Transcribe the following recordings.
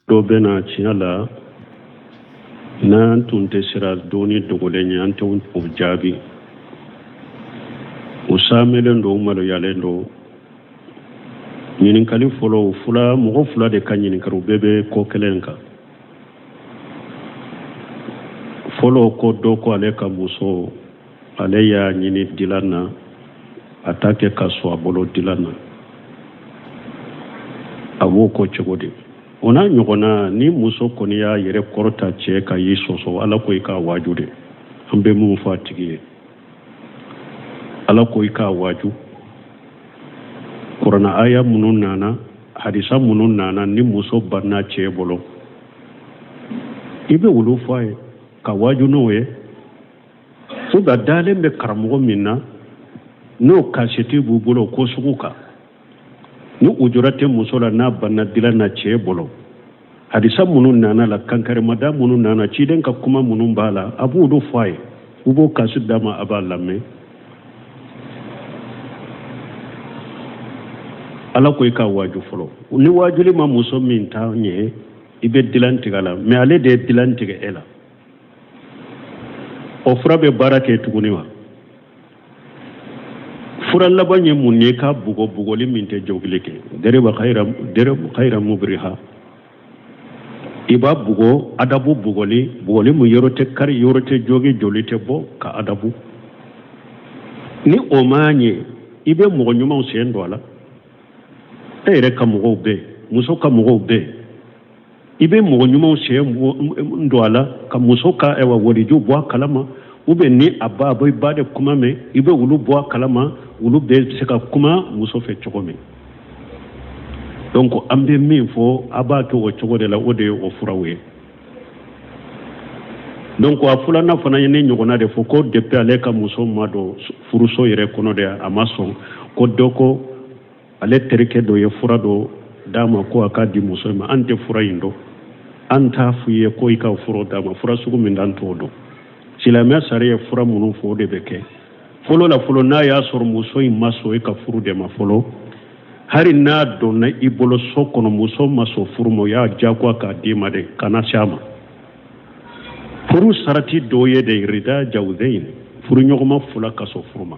Dɔ bɛ na tiɲɛ la, n'an tun tɛ siran dɔnni dogolen ɲɛ, an tɛ o jaabi. U saamelen don, u maloyalen don. Ɲininkali fɔlɔ, fula mɔgɔ fila de ka ɲininkali, u bɛɛ bɛ ko kelen kan. Fɔlɔ ko dɔ ko ale ka muso, ale y'a ɲini dilan na, a t'a kɛ ka sɔn a bolo dilan na, a b'o ko cogo di? O n'a ɲɔgɔnna, ni muso kɔni y'a yɛrɛ kɔrɔta cɛ ka y'i sɔsɔ, Ala ko i k'a waaju de. An bɛ mun fɔ a tigi ye? Ala ko i k'a waaju. Kurana aya minnu nana, hadisa minnu nana, ni muso banna cɛ bolo, i bɛ olu fɔ a ye ka waaju n'o ye. Fo ka dalen bɛ karamɔgɔ min na, n'o kasɛti b'u bolo ko sugu kan, ni ujura tɛ muso la n'a banna dilan na cɛ bolo, hadisa minnu nana la, kankarimada minnu nana, ciden ka kuma minnu b'a la, a b'olu fɔ a ye. U b'o kasi d'a ma, a b'a lamɛn. Ala ko i ka waaju fɔlɔ. Ni waajuli ma muso min ta ɲɛ, i bɛ dilan tigɛ a la, mɛ ale de ye dilan tigɛ e la. O fura bɛ baara kɛ tuguni wa? Fura laban ye mun ye? Ka bugɔ, bugɔli min tɛ jogili kɛ, dariba xayira mubriha. I b'a bugɔ adabu bugɔli, bugɔli mun yɔrɔ tɛ kari, yɔrɔ tɛ jogi, joli tɛ bɔ, ka adabu. Ni o ma ɲɛ, i bɛ mɔgɔ ɲumanw sen don a la. E yɛrɛ ka mɔgɔw bɛ, muso ka mɔgɔw bɛ, i bɛ mɔgɔ ɲumanw sen don a la ka muso ka ɛwa walijuw bɔ a kalama, ou bien ni a ba, a bɛ ba de kuma mɛn, i bɛ olu bɔ a kalama, olu bɛ se ka kuma muso fɛ cogo min. Donc an bɛ min fɔ, a b'a kɛ o cogo de la, o de ye o furaw ye. Donc a filanan fana ye ne ɲɔgɔnna de fɔ ko depuis ale ka muso ma don furuso yɛrɛ kɔnɔ de, a ma sɔn. Ko dɔ ko ale terikɛ dɔ ye fura dɔ d'a ma ko a k'a di muso ma. An tɛ fura in dɔn, an t'a f'i ye ko i ka fura d'a ma. Fura sugu min d'an t'o dɔn. Silamɛya sariya ye fura minnu fɔ, o de bɛ kɛ fɔlɔ la. Fɔlɔ, n'a y'a sɔrɔ muso in ma sɔn i ka furu de ma fɔlɔ, hali n'a donna i bolo so kɔnɔ, muso ma sɔn furu ma, o y'a diyagoya k'a d'i ma de, kana se a ma. Furu sarati dɔ ye de rida jawuzeyin, furu ɲɔgɔnma fila ka sɔn furu ma,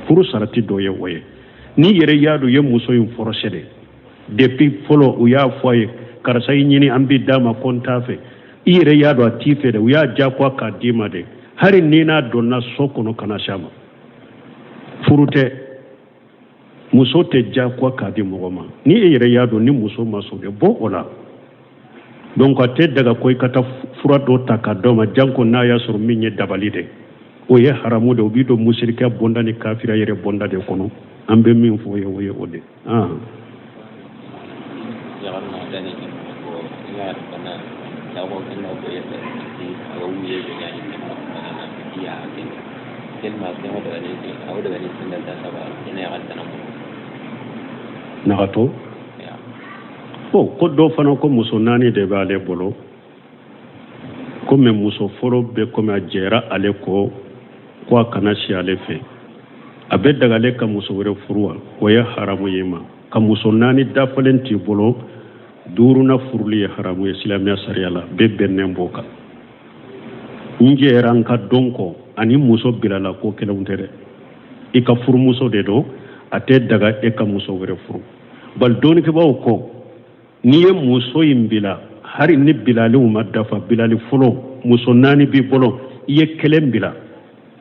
furu sarati dɔ ye o ye. N'i yɛrɛ y'a dɔn u ye muso in forcé de depuis fɔlɔ, u y'a fɔ a ye karisa i ɲini an b'i d'a ma, ko n t'a fɛ, i yɛrɛ y'a dɔn a t'i fɛ dɛ, u y'a diyagoya k'a d'i ma de, hali ni n'a donna so kɔnɔ, kana se a ma. Furu tɛ, muso tɛ diyagoya k'a di mɔgɔ ma. Ni e yɛrɛ y'a dɔn ni muso ma sɔn de, bɔ o la. Donc a tɛ daga ko i ka taa fura dɔ ta k'a d'a ma, janko n'a y'a sɔrɔ min ye dabali de, o ye haramu de, o b'i don musirikɛ bonda ni kafira yɛrɛ bonda de kɔnɔ. An bɛ min fɔ o ye, o ye o de. Nagato bon, ko dɔ fana ko muso naani de b'ale bolo, komi muso fɔlɔ bɛ komi a jɛra ale kɔ ko a kana si ale fɛ, a bɛ daga ale ka muso wɛrɛ furu wa? O ye haramu ye ma. Ka muso naani dafalen t'i bolo, duurunan furuli ye haramu ye silamɛya sariya la, bɛɛ bɛnnen b'o kan. N jɛra n ka dɔn kɔ ani muso bilala ko kelenw tɛ dɛ. I ka furumuso de don, a tɛ daga e ka muso wɛrɛ furu. Bali dɔnnikɛbaaw ko n'i ye muso in bila, hali ni bilaliw ma dafa, bilali fɔlɔ, muso naani b'i bolo, i ye kelen bila,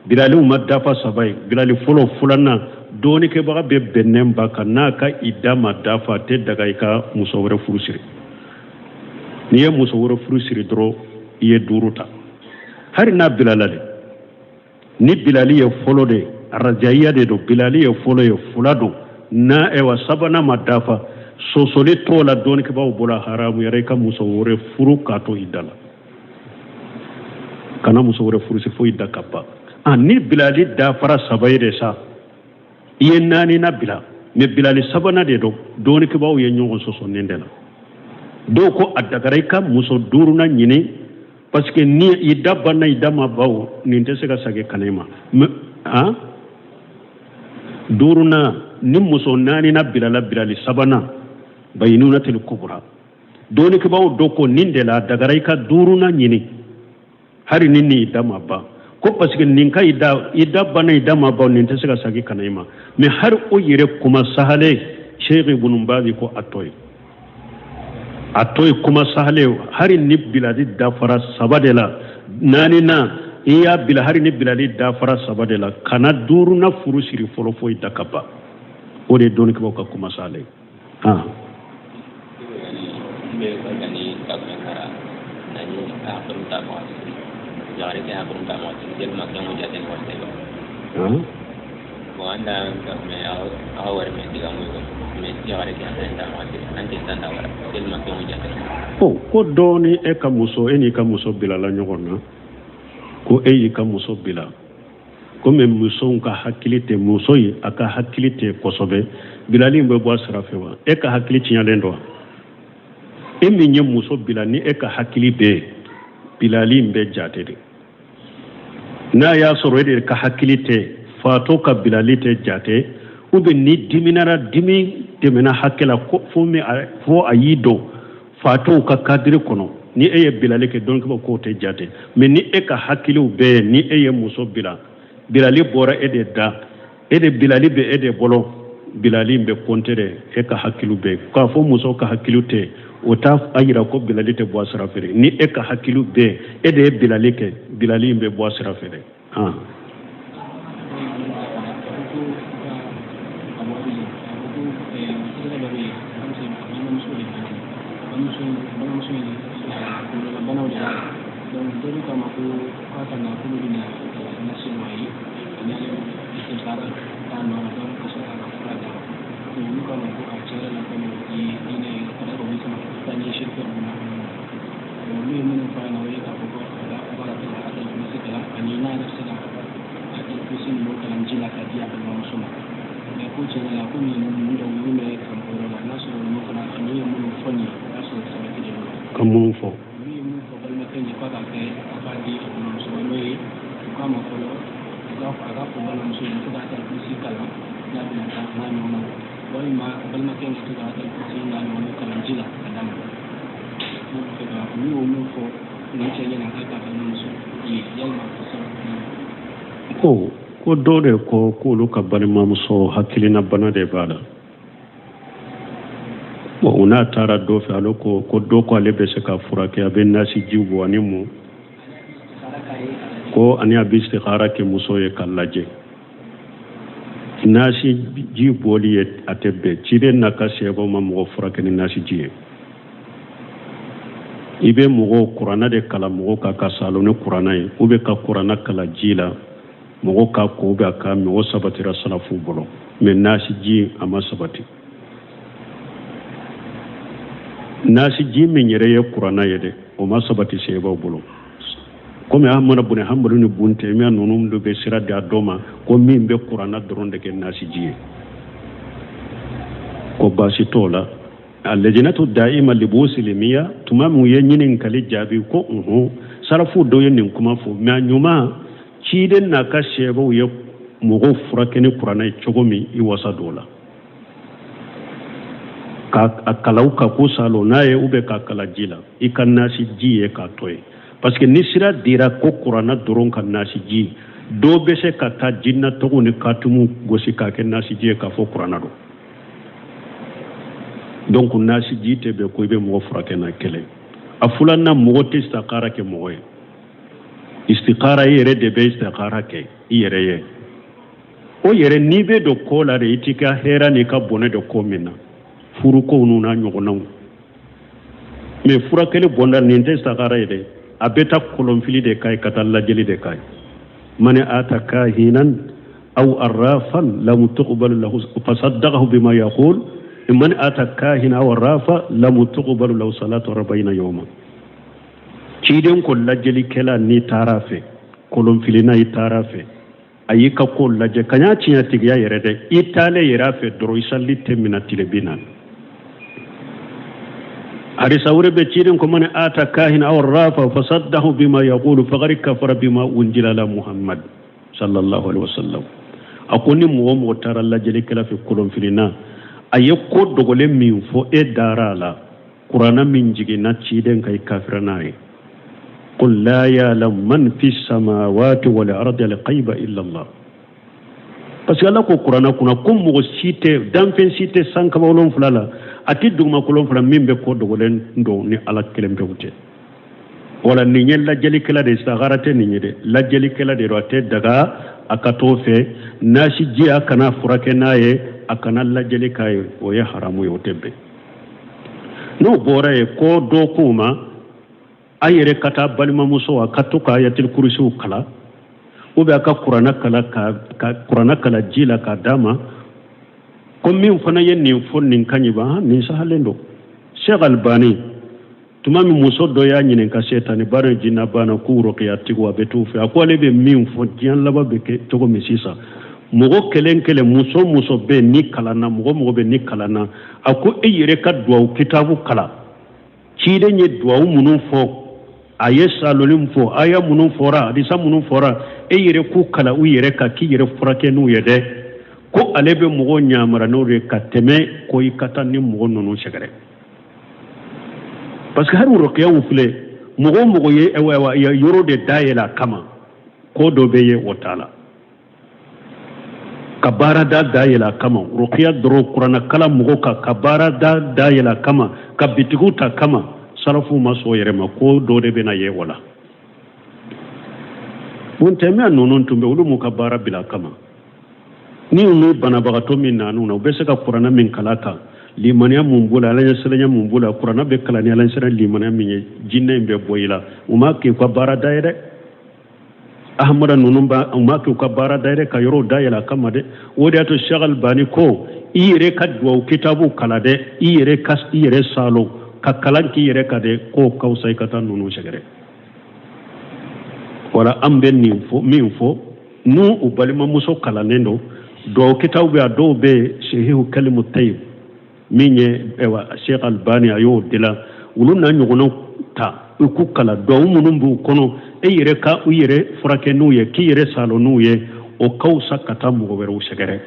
bilaliw ma dafa saba ye, bilali fɔlɔ, filanan, dɔnnikɛbaga bɛɛ bɛnnen b'a kan, n'a ka ida ma dafa, a tɛ daga i ka muso wɛrɛ furu siri. N'i ye muso wɛrɛ furu siri dɔrɔn, i ye duuru ta, hali n'a bilala de. Ni bilali ye fɔlɔ de, arajaiya de don, bilali ye fɔlɔ ye, fila don na, ɛwa sabanan ma dafa, sɔsɔli t'o la dɔnnikɛbaaw bolo, haramu yɛrɛ i ka muso wɛrɛ furu k'a to i da la. Kana muso wɛrɛ furu se fo i da ka ban. A ni bilali dafara saba ye de sa, i ye naaninan bila, mɛ bilali sabanan de don, dɔnnikɛbaaw ye ɲɔgɔn sɔsɔ nin de la. Dɔw ko a dagara i ka muso duurunan ɲini, parce que ni i da banna, i da ma ban, nin tɛ se ka segin ka na i ma. Mɛ han duurunan, ni muso naaninan bilala bilali sabanan, bayinunatil kubra. Dɔnnikɛbaaw dɔ ko nin de la a dagara i ka duurunan ɲini hari ni nin idda ma ban, ko parce que nin ka idda, idda banna, idda ma ban, nin tɛ se ka sagi ka na i ma. Mais hari o yɛrɛ kuma sahale, Sheikh Ibn Bazi ko a to yen, a to yen kuma sahale. Hari ni bilali dafara saba de la, naaninan i y'a bila, hari ni bilali dafara saba de la, kana duurunan furu siri fɔlɔ fo idda ka ban. O de ye dɔnnikɛbaaw ka kuma sahale. Ah, ko dɔ ni e ka muso, e n'i ka muso bilala ɲɔgɔn na, ko e y'i ka muso bila. Komi musow ka hakili tɛ, muso ye a ka hakili tɛ kosɛbɛ, bilali in bɛ bɔ a sira fɛ wa? E ka hakili tiɲɛlen don wa? E min ye muso bila, ni e ka hakili bɛ yen, bilali in bɛ jate de. N'a y'a sɔrɔ e de ka hakili tɛ, fatɔ ka bilali tɛ jate, ou bien ni diminara, dimi tɛmɛna hakɛ la fo a y'i don fatɔw ka kadiri kɔnɔ, ni e ye bilali kɛ, dɔnnikɛbaaw k'o tɛ jate. Mais ni e ka hakiliw bɛ yen, ni e ye muso bila, bilali bɔra e de da, e de bilali bɛ e de bolo, bilali in bɛ kɔnte de, e ka hakiliw bɛ yen. K'a fɔ muso ka hakiliw tɛ, o t'a a yira ko bilali tɛ bɔ a sira fɛ. Ni e ka hakiliw bɛ yen, e de ye bilali kɛ, bilali in bɛ bɔ a sira fɛ dɛ. Han, ka mun fɔ? Ko dɔ de ko k'olu ka balimamuso hakilina bana de b'a la. Bon, u n'a taara dɔ fɛ, ale ko ko dɔ ko ale bɛ se ka furakɛ, a bɛ nasi ji bɔ ani mun ko ani a bɛ istikhara kɛ muso ye ka lajɛ. Nasi ji bɔli ye a tɛ bɛn. Ciden n'a ka sahabaw ma mɔgɔ furakɛ ni nasi ji ye. I bɛ mɔgɔw kuranna de kalan mɔgɔw kan ka salo ni kuranna ye, u bɛ ka kuranna kalan ji la mɔgɔw ka ko bɛ a ka mɔgɔ sabatira salafu bolo. Mais nasi ji a ma sabati. Nasi ji min yɛrɛ ye kuranna ye dɛ, o ma sabati sahabaw bolo. Komi Ahmadu bun Hanbali ni Bun Taymiya ninnu de bɛ sira di a dɔ ma ko min bɛ kuranna dɔrɔn de kɛ nasi ji ye, ko baasi t'o la. A lajinatu da'ima libusilimiya tuma min u ye ɲininkali jaabi ko unhun, salafu dɔw ye nin kuma fɔ. Mais a ɲuman, ciden n'a ka sahabaw ye mɔgɔw furakɛ ni kuranna ye cogo min, i wasa don o la ka a kalaw ka ko salo n'a ye, u bɛ k'a kala ji la, i ka nasi ji ye k'a to yen. Parce que ni sira dira ko kuranna dɔrɔn ka nasi ji, dɔw bɛ se ka taa jinna tɔgɔw ni katumu gosi k'a kɛ nasi ji ye k'a fɔ kuranna don. Donc nasi ji tɛ bɛn ko i bɛ mɔgɔ furakɛ n'a kelen. A filanan, mɔgɔ tɛ istikara kɛ mɔgɔ ye. Istikara, i yɛrɛ de bɛ istikara kɛ i yɛrɛ ye. O yɛrɛ n'i bɛ don ko la de, i t'i ka hɛrɛ n'i ka bɔnɛ don ko min na, furukow n'u n'a ɲɔgɔnnaw. Mais furakɛli bɔnda nin tɛ istikara ye dɛ, a bɛ taa kolonfili de k'a ye, ka taa lajɛli de k'a ye. Man ata kahinan aw arrafan lam tuqbal lahu fasaddaqahu bima yaqul, man ata kahina aw arrafa lam tuqbal lahu salatu arba'ina yawma. Ciden ko lajɛlikɛla n'i taara fɛ, kolonfilina i taara fɛ, a y'i ka ko lajɛ ka ɲa tiɲɛtigiya yɛrɛ dɛ, i taalen yɛrɛ a fɛ dɔrɔn, i sali tɛ minɛ tile 40. Hadisa wɛrɛ bɛ ciden ko man ata kahina aw arrafa fasaddahu bima yaqulu faqad kafara bima unzila ala Muhammad sallallahu alaihi wasallam. A ko ni mɔgɔ mɔgɔ taara lajɛlikɛla fɛ kolonfilina, a ye ko dogolen min fɔ e dara a la, Kuranna min jiginna ciden kan, i kafira n'a ye. Qul la ya'lam man fi samawati wal ardi al ghaiba illa Allah. Parce que Ala ko kuranna kunna ko mɔgɔ si tɛ, danfɛn si tɛ sankaba wolonfila la, a tɛ dugumakolo wolonfila, min bɛ ko dogolen dɔn ni Ala kelen pewu tɛ. Wala nin ye lajɛlikɛla de ye, sagara tɛ nin ye dɛ, lajɛlikɛla de don. A tɛ daga a ka t'o fɛ nasi ji, a kana furakɛ n'a ye, a kana lajɛli k'a ye, o ye haramu ye, o tɛ bɛn. N'o bɔra yen, ko dɔ k'u ma a yɛrɛ ka taa balimamuso, a ka to ka ayatil kurusiw kalan, ou bien a ka kuranna kalan, ka kuranna kalan ji la k'a d'a ma. Ko min fana ye nin fɔ, nin ka ɲi ba, nin sahalen don. Sheikh Albani, tuma min muso dɔ y'a ɲininka setani baara, jinna baana, k'u rɔkiyatigiw a bɛ t'u fɛ, a ko ale bɛ min fɔ, diɲɛ laban bɛ kɛ cogo min sisan, mɔgɔ kelen kelen, muso muso bɛ ni kalanna, mɔgɔ mɔgɔ bɛ ni kalanna, a ko e yɛrɛ ka duwawu kitabu kalan, ciden ye duwawu minnu fɔ, a ye saloli min fɔ, aya minnu fɔra, hadisa minnu fɔra, e yɛrɛ k'u kalan u yɛrɛ kan k'i yɛrɛ furakɛ n'u ye dɛ. Ko ale bɛ mɔgɔw ɲamara n'o de ye ka tɛmɛ ko i ka taa ni mɔgɔ ninnu sɛgɛrɛ. Parce que hali rɔkiyaw filɛ, mɔgɔ o mɔgɔ ye yɔrɔ de dayɛlɛ a kama, ko dɔ bɛ ye o t'a la, ka baarada dayɛlɛ a kama, rɔkiya dɔrɔn, kuranna kalan mɔgɔ kan, ka baarada dayɛlɛ a kama, ka bitigiw ta kama, salafuw ma sɔn yɛrɛ ma, ko dɔ de bɛna ye o la. Mun tɛmɛ ninnu tun bɛ, olu m'u ka baara bila a kama. Ni u banabagatɔ min nan'u na, u bɛ se ka kuranna min kalan kan, limaniya mun b'o la, ala ɲɛsiranya mun b'o la, kuranna bɛ kalan ni ala ɲɛsiran limaniya min ye, jinɛ in bɛ bɔ i la. U m'a k'i ka baara da ye dɛ. Ahamada ninnu ba, u m'a k'u ka baara da ye dɛ, ka yɔrɔw dayɛlɛ a kama dɛ. O de y'a to Sheikh Albani ko i yɛrɛ ka duwawu kitabu kalan dɛ, i yɛrɛ ka i yɛrɛ salo ka kalan k'i yɛrɛ kan dɛ, k'o ka fisa i ka taa ninnu sɛgɛrɛ. Wala an bɛ nin fɔ min fɔ, n'u u balimamuso kalannen don, duwawu kitabu bɛ, a dɔw bɛ yen, Sehihu Kalimu Tayib min ye ayiwa Sheikh Albani a y'o dilan, olu n'a ɲɔgɔnnaw ta u k'u kalan, duwawu minnu b'u kɔnɔ, e yɛrɛ ka u yɛrɛ furakɛ n'u ye, k'i yɛrɛ salo n'u ye, o ka fisa ka taa mɔgɔ wɛrɛw sɛgɛrɛ.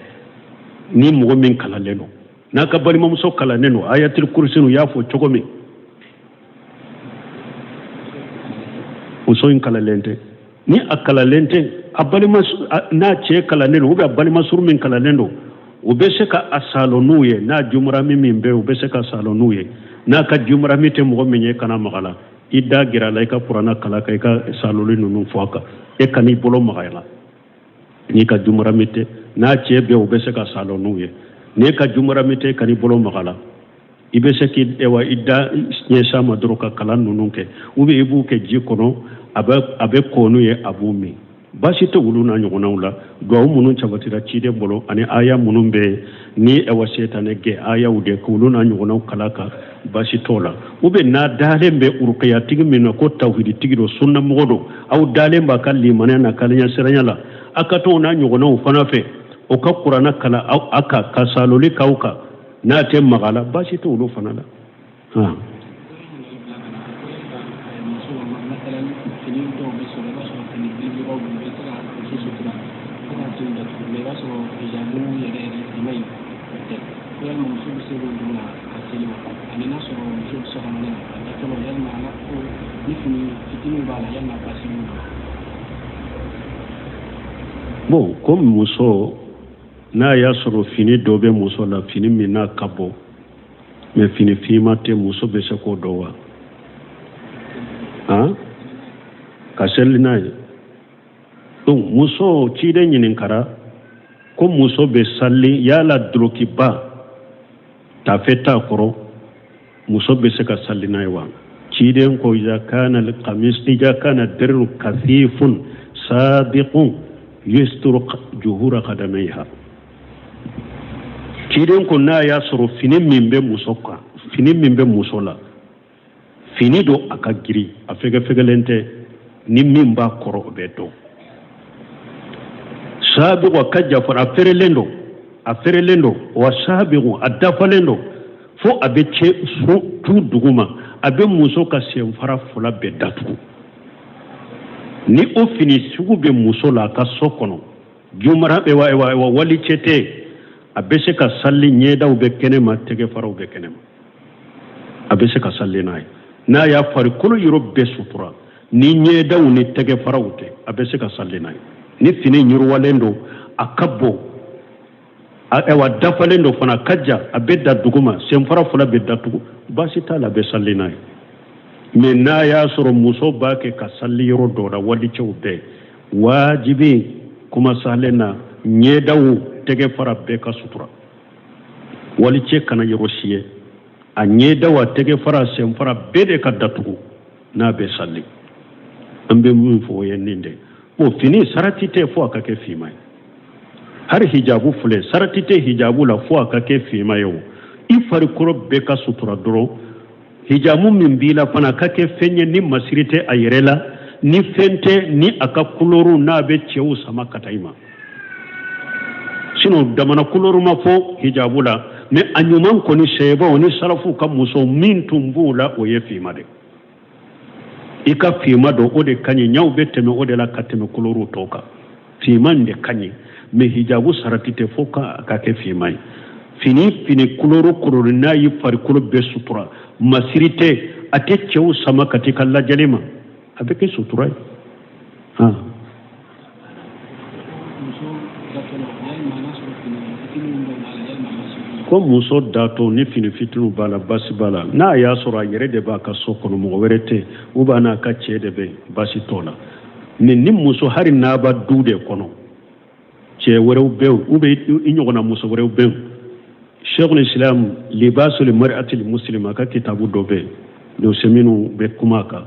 Ni mɔgɔ min kalanlen don, n'a ka balimamuso kalannen don, ayatul kursi u y'a fɔ cogo min, muso in kalanlen tɛ, ni a kalanlen tɛ, a balima n'a cɛ kalannen don, ou bien a balima surun min kalannen don, u bɛ se ka a salo n'u ye. N'a jumurami min bɛ, u bɛ se ka salo n'u ye. N'a ka jumurami tɛ mɔgɔ min ye, kana maga la, i da gɛrɛ a la, i ka kuranna kalan kan, i ka saloli ninnu fɔ a kan, e kan'i bolo maga la n'i ka jumurami tɛ. N'a cɛ bɛ, u bɛ se ka salo n'u ye. N'e ka jumurami tɛ, kan'i bolo maga la, i bɛ se k'i ewa i da ɲɛsin a ma dɔrɔn ka kalan ninnu kɛ, ou bien i b'u kɛ ji kɔnɔ, a bɛ ko n'u ye, a b'u min, baasi tɛ olu n'a ɲɔgɔnnaw la. Duwawu minnu sabatira ciden bolo ani aya minnu bɛ yen ni ɛwa setanɛ gɛn ayaw de k'olu n'a ɲɔgɔnnaw kala kan, baasi t'o la. Ou bien n'a dalen bɛ urukayatigi min na ko tawhiditigi don, sunnamɔgɔ don, aw dalen b'a ka limaniya n'a ka ɲɛsiranya la, a ka t'o n'a ɲɔgɔnnaw fana fɛ, o ka kuranna kalan aw a kan, ka saloli k'aw kan, n'a tɛ maga la, baasi tɛ olu fana la. Han. Muso masalan, fini dɔw bɛ sɔrɔ, i b'a sɔrɔ fini belebelebaw bɛ yen, i bɛ se ka muso sutura fo ka sen datugu, mais i b'a sɔrɔ hijabu yɛrɛ yɛrɛ finman in o tɛ. Ko yalima muso bɛ se k'o don ka seli wa? Ani n'a sɔrɔ muso bɛ so kɔnɔna na a datɔla, yalima ala ko ni fini fitininw b'a la, yalima baasi b'o la? Bon, ko muso n'a y'a sɔrɔ fini dɔ bɛ muso la, fini min n'a ka bɔ, mais fini finma tɛ, muso bɛ se k'o dɔn wa, han, ka seli n'a ye? Donc muso, ciden ɲininkara ko muso bɛ sali yala dolokiba tafe t'a kɔrɔ, muso bɛ se ka sali n'a ye wa? Ciden ko iza kana alqamis, iza kana dirru kathifun sabiqun yusturu juhura qadamayha. Ciden ko n'a y'a sɔrɔ fini min bɛ muso kan, fini min bɛ muso la, fini don a ka girin, a fɛgɛfɛgɛlen tɛ, ni min b'a kɔrɔ o bɛ dɔn, sabiqu a ka jafara, a feerelen don, a feerelen don wa, sabiqu a dafalen don fo a bɛ cɛ fo tu duguma, a bɛ muso ka senfara fila bɛɛ datugu, ni o fini sugu bɛ muso la a ka so kɔnɔ, jumara wa wa wa wali cɛ tɛ, a bɛ se ka sali, ɲɛdaw bɛ kɛnɛ ma, tɛgɛfaraw bɛ kɛnɛ ma. A bɛ se ka sali n'a ye n'a y'a farikolo yɔrɔ bɛɛ sutura ni ɲɛdaw ni tɛgɛfaraw tɛ, a bɛ se ka sali n'a ye. Ni fini yiriwalen don, a ka bon, ayiwa dafalen don fana, ka jan, a bɛ dan duguma, senfara fila bɛ datugu, baasi t'a la, a bɛ sali n'a ye. Mais n'a y'a sɔrɔ muso b'a kɛ ka sali yɔrɔ dɔ la, walicɛw bɛɛ wajibi kuma salen na, ɲɛdaw tɛgɛfara bɛɛ ka sutura, walicɛ kana yɔrɔ si ye, a ɲɛdaw a tɛgɛfara senfara bɛɛ de ka datugu n'a bɛ sali. An bɛ min fɔ o ye nin de. Bon, fini sarati tɛ fo a ka kɛ finma ye. Hali hijabu filɛ, sarati tɛ hijabu la fo a ka kɛ finma ye. O i farikolo bɛɛ ka sutura dɔrɔn. Hijabu min b'i la fana, ka kɛ fɛn ye ni masiri tɛ a yɛrɛ la, ni fɛn tɛ ni a ka kulɔru n'a bɛ cɛw sama ka taa i ma. Sinon damana kulɔru ma fɔ hijabu la, mais a ɲuman kɔni sahabaw ni salafu ka muso min tun b'o la, o ye finma de. I ka finma don, o de ka ɲi, ɲaw bɛ tɛmɛ o de la ka tɛmɛ kulɔru tɔw kan. Finman de ka ɲi, mais hijabu sarati tɛ fo ka kɛ finman ye. Fini fini kulɔru kulɔru n'a y'i farikolo bɛɛ sutura, masiri tɛ, a tɛ cɛw sama ka t'i ka lajɛli ma, a bɛ kɛ sutura ye. Ko muso datɔ ni fini fitiniw b'a la, basi b'a la. N'a y'a sɔrɔ a yɛrɛ de b'a ka so kɔnɔ, mɔgɔ wɛrɛ tɛ, ou bien n'a ka cɛ de bɛ, basi t'o la. Mais ni muso hali n'a b'a du de kɔnɔ, cɛ wɛrɛw bɛ yen, ou bien i ɲɔgɔnna muso wɛrɛw bɛ yen. Sheikhul Islam Libasul Mar'atil Muslima ka kitabu dɔ bɛ yen, Usayminw bɛ kuma a kan.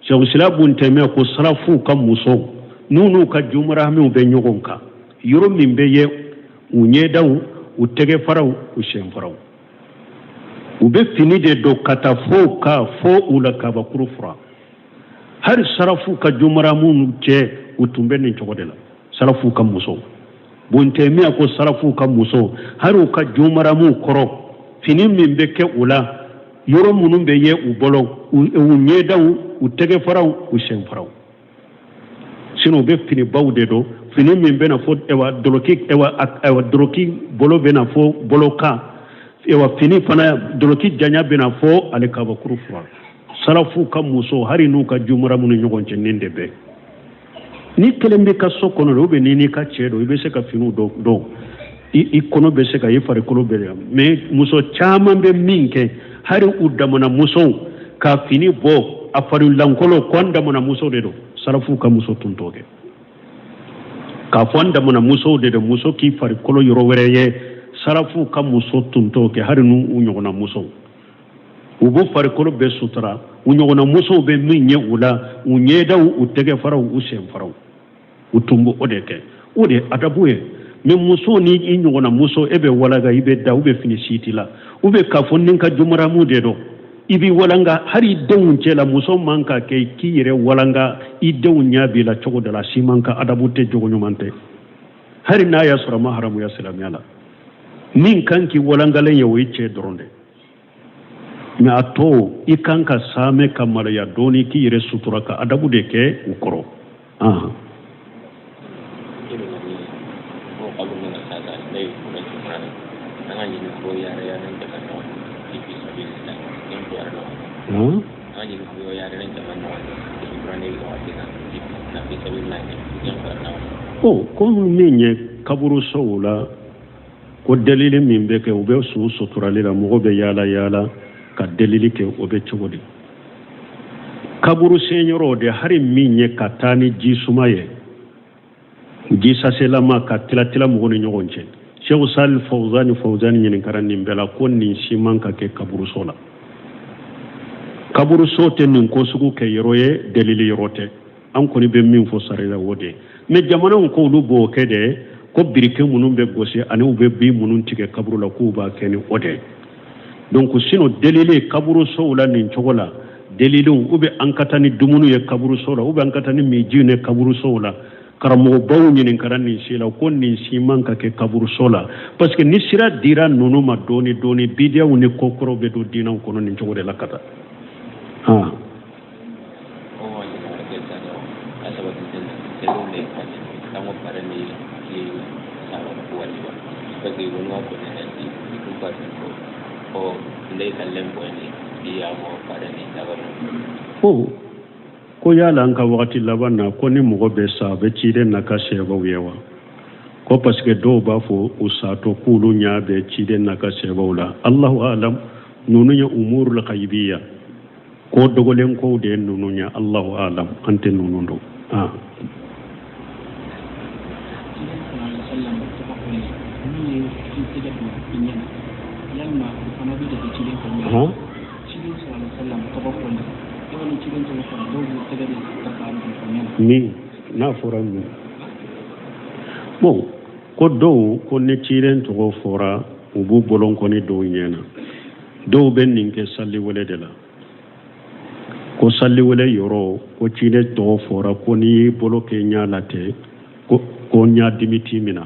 Sheikhul Islam Ibn Taymiyyah ko salafuw ka musow n'u n'u ka jumurahamiw bɛ ɲɔgɔn kan, yɔrɔ min bɛ ye u ɲɛdaw, u tɛgɛfaraw, u senfaraw, u bɛ fini de don ka taa fo ka fo u la kabakuru fura. Hali salafuw ka jumurahamuw cɛ, u tun bɛ nin cogo de la. Salafuw ka musow, Ibn Taymiyyah ko salafuw ka musow hali u ka jumurahamuw kɔrɔ, fini min bɛ kɛ u la, yɔrɔ minnu bɛ ye u bolo, u ɲɛdaw, u tɛgɛfaraw, u senfaraw. Sinon u bɛ finibaw de don, fini min bɛna fɔ ɛwa doloki, ɛwa ɛwa doloki bolo bɛna fɔ bolo kan, ɛwa fini fana doloki janya bɛna fɔ ale kabakuru fura. Salafu ka muso hali n'u ka jumuramu ni ɲɔgɔn cɛ, nin de bɛ. Ni kelen bɛ ka so kɔnɔ, ou bien ni n'i ka cɛ don, i bɛ se ka finiw dɔn, i kɔnɔ bɛ se ka i farikolo bɛ. Mais muso caman bɛ min kɛ, hali u damana musow ka fini bɔ a farilankolo, ko an damana muso de don. Salafu ka muso tun t'o kɛ, k'a fɔ an damana musow de don, muso k'i farikolo yɔrɔ wɛrɛ ye, salafu ka muso tun t'o kɛ. Hali n'u ɲɔgɔnna musow, u b'u farikolo bɛɛ sutura, u ɲɔgɔnna musow bɛ min ye u la, u ɲɛdaw, u tɛgɛfaraw, u senfaraw, u tun b'o de kɛ. O de ye adabu ye. Mais muso ni i ɲɔgɔnna muso, e bɛ walaga, i bɛ da, u bɛ fini si t'i la, u bɛ k'a fɔ ni ka jumaramu de don, i b'i walanga hali i denw cɛ la. Muso man ka kɛ k'i yɛrɛ walanga i denw ɲɛ b'i la cogo dɔ la, si man ka adabu tɛ, jogo ɲuman tɛ, hali n'a y'a sɔrɔ a ma haramuya silamɛya la. Min kan k'i walangalen ye, o ye cɛ dɔrɔn de. Mais a tɔ, i kan ka saamɛ ka maloya dɔɔni, k'i yɛrɛ sutura ka adabu de kɛ u kɔrɔ. Ko min ye kaburusow la, ko delili min bɛ kɛ, u bɛ su suturali la, mɔgɔ bɛ yaala yaala ka delili kɛ, o bɛ cogo di? Kaburu senyɔrɔ de, hali min ye ka taa ni ji suma ye, ji saselama ka tila tila mɔgɔ ni ɲɔgɔn cɛ. Sheikh Salih Fawzani Fawzani ɲininkara nin bɛɛ la, ko nin si man ka kɛ kaburuso la. Kaburuso tɛ nin ko sugu kɛ yɔrɔ ye, delili yɔrɔ tɛ. An kɔni bɛ min fɔ sari la, o de ye. Mais jamanaw ko olu b'o kɛ de, ko birike minnu bɛ gosi ani u bɛ bin minnu tigɛ kaburu la, k'u b'a kɛ ni o de ye. Donc sinon delili kaburusow la nin cogo la, deliliw, ou bien an ka taa ni dumuni ye kaburuso la, ou bien an ka taa ni minjiw ye kaburusow la, karamɔgɔbaw ɲininkara nin si la, ko nin si man ka kɛ kaburuso la, parce que ni sira dira ninnu ma dɔɔni dɔɔni, bidiyaw ni ko kɔrɔw bɛ don diinɛw kɔnɔ nin cogo de la ka taa. Ko ko yala an ka wagati laban na ko ni mɔgɔ bɛ sa a bɛ ciden n'a ka sahabaw ye wa? Ko parce que dɔw b'a fɔ u satɔ k'olu ɲɛ bɛ ciden n'a ka sahabaw la. Allahu alam, ninnu ye umurul ghaibiya, ko dogolen kow de ye ninnu ye. Allahu alam, an tɛ ninnu dɔn. Ah. Ciden sallallahu alaihi wasallam tɔgɔ fɔli min ye i tɛgɛ don i ɲɛ na, yalima o fana bɛ jate ciden fɔli la? Han? Ciden sallallahu alaihi wasallam tɔgɔ fɔli, yɔrɔ ni ciden tɔgɔ fɔra, dɔw b'u tɛgɛ de ta k'a don u ɲɛ na. Min n'a fɔra min, bon, ko dɔw ko ni ciden tɔgɔ fɔra, u b'u bolonkɔni don u ɲɛ na. Dɔw bɛ nin kɛ saliwele de la, ko saliwele yɔrɔ ko ciden tɔgɔ fɔra, ko n'i y'i bolo kɛ ɲɛ la ten, ko ko ɲadimi t'i minɛ.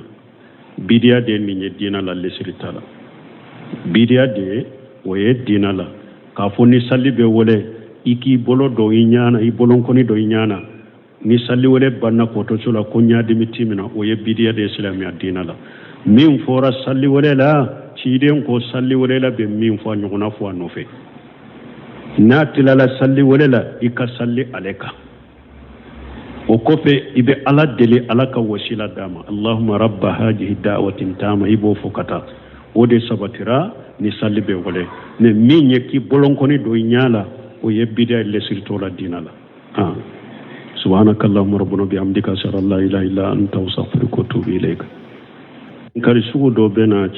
Bidiya de ye nin ye diinɛ la, lesiri t'a la. Bidiya de ye o ye diinɛ la, k'a fɔ ni sali bɛ wele, i k'i bolo don i ɲɛ na, i bolonkɔni don i ɲɛ na, ni saliwele banna k'o to so la, ko ɲadimi t'i minɛ, o ye bidiya de ye silamɛya diinɛ la. Min fɔra saliwele la, ciden ko saliwele la bɛ min fɔ, a ɲɔgɔnna fɔ a nɔfɛ. N'a tilala saliwele la, i ka sali ale kan. O kɔfɛ, i bɛ Ala deli Ala ka wasila d'a ma, allahumma rabba hajihi da'watin tama, i b'o fɔ ka taa. O de sabatira ni sali bɛ wele. Mais min ye k'i bolonkɔni don i ɲɛ la, o ye bidiya ye, lesiri t'o la diinɛ la. Ah. Subhanaka allahumma rabbana bihamdika, ashhadu an la ilaha illa anta, astaghfiruka wa atubu ilayk. Kari sugu dɔ bɛ na.